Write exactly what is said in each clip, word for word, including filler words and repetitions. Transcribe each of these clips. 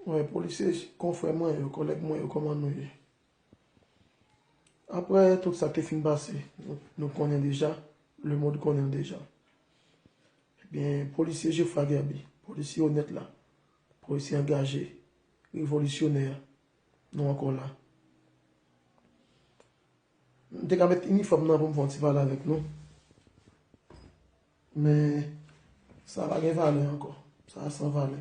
Wè, polisye, konfrè mwen yo, kòlèg mwen yo, kòman nou ye? Apre tout sa k te fin pase, nou, nou konnen deja, lemonn konnen deja. Ebyen, polisye Geoffroy Guerby, polisye onèt la, polisye angaje, revolisyonè a, nou ankò la. M te ka met inifòm nan pou m fè yon ti pale avèk nou. Men, sa pa gen valè ankò. Sa san valè.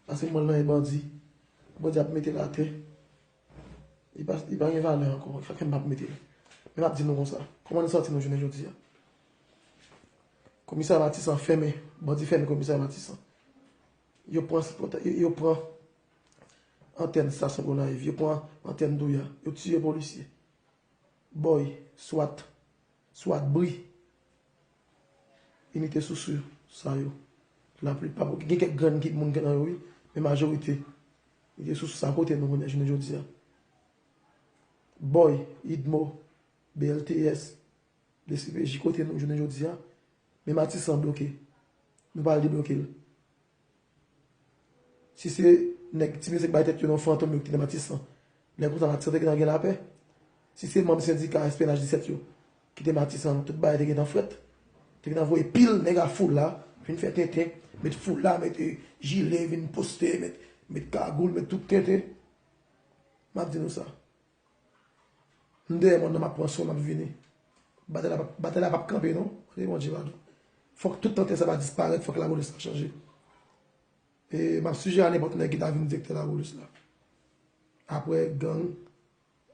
Paske m wè l nan men bandi. Bandi ap mete l atè. Li pa, li pa gen valè ankò. Sa fè m p ap mete l. Men m ap di nou konsa. Kòman nou santi nou jounen jodi a? Komisarya Matisan fèmen. Bandi fèmen komisarya Matisan. Yo pran, yo, yo pran antèn estasyon Gonayiv. Yo pran antèn Douya. Yo tiye polisye. Bòy, swat, swat bri. Inite sousou sa yo. Laplipa, gen kèk grenn ki moun gen nan yo, wi, men majorite. Inite sousou sa kote nou konnen jounen jodi a. Bòy, idmo, B L T S, D C P J kote nou jounen jodi a. Men Matisan bloke. Nou pa al debloke l. Si se nèg ti mesye k bay tèt yo non fantom yo ki te nan Matisan, lè konsa Matisan te gentan gen lapè. Si se manm sendika S P N H disèt yo ki te Matisan, tout bagay te gentan frèt. Te gentan voye pil nèg a foula, vin fè tenten, met foula, met, eh, jile, vin poste, met, met kagoul, met tout tenten. M ap di nou sa. M dèyè mòn nan, m ap pran swen, m ap vini. Batay la p ap, batay la p ap kanpe non. Kote Bondye pa nou. Fòk tout tenten sa va disparèt, fòk lapolis la chanje. E m ap sijere a nenpòt nèg ki ta vin direktè lapolis la. Apre gang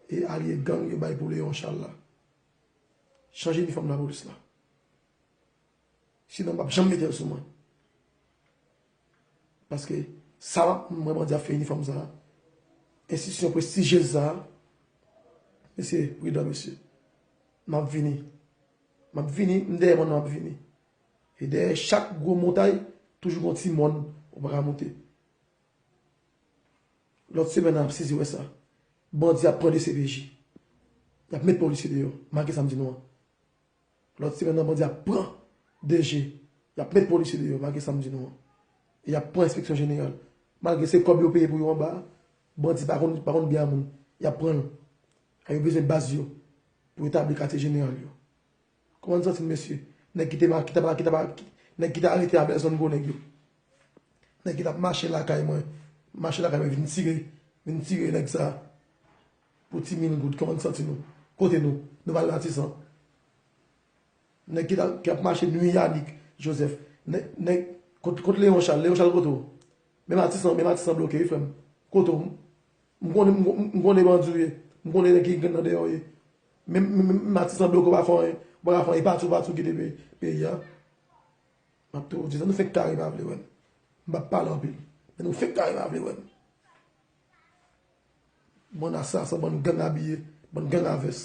e alye gang yo bay pou Leon Charles la. Chanje inifòm lapolis la. Sinon, m p ap janm mete l sou mwen. Paske sa mwen bandi ap fè inifòm sa a, enstitisyon prestijyez sa a, mesye, pridan, mesye. M ap vini. M ap vini, m dèyè mòn nan, m ap vini. E dèyè chak gwo montay, toujou gon ti mòn ou pa ka monte. Lòt semèn nan, n ap sezi wè sa. Bandi ap pran D C P J. Y ap met polisye deyò, malgre sa m di nou an. Lòt semèn nan, bandi ap pran D G. Y ap met polisye deyò, malgre sa m di nou an. E y ap pran enspeksyon jeneral. Malgre se kòb yo peye pou yo anba a, bandi pa konn, pa konn byen a moun. Y ap pran l. A yo bezwen baz yo pou yo tabli katye jeneral yo. Kòman n santi n, mesye? Nèg ki te ma-, ki ta pa, ki ta pa, ki, nèg ki ta arete a bèl zòn gwo nèg yo. Nèg ki t ap mache lakay mwen, mache lakay mwen vin tire, vin tire nèg sa a pou ti mil goud. Kòman n santi nou? Kote nou? Nou pa al Matisan. Nèg ki t ap, ki ap mache nwi Yanick Joseph. Nèg, nèg, kot, kot Leon Charles? Leon Charles kote w? Men Matisan, men Matisan bloke wi frè m. Kote w? M konnen, m, m, m konnen bandi w ye. M konnen nèg ki gen nan dèyè w ye. Men, men, men Matisan bloke w pa fè anyen. Ou pa ka fè anyen, pati w pati w kite peyi, peyi a. M ap toujou di sa, nou fenk kare pa vle wè m. M p ap pale anpil. Men nou fenk kare pa vle wè m. Bann asasen, bann gang abiye, bann gang a vès.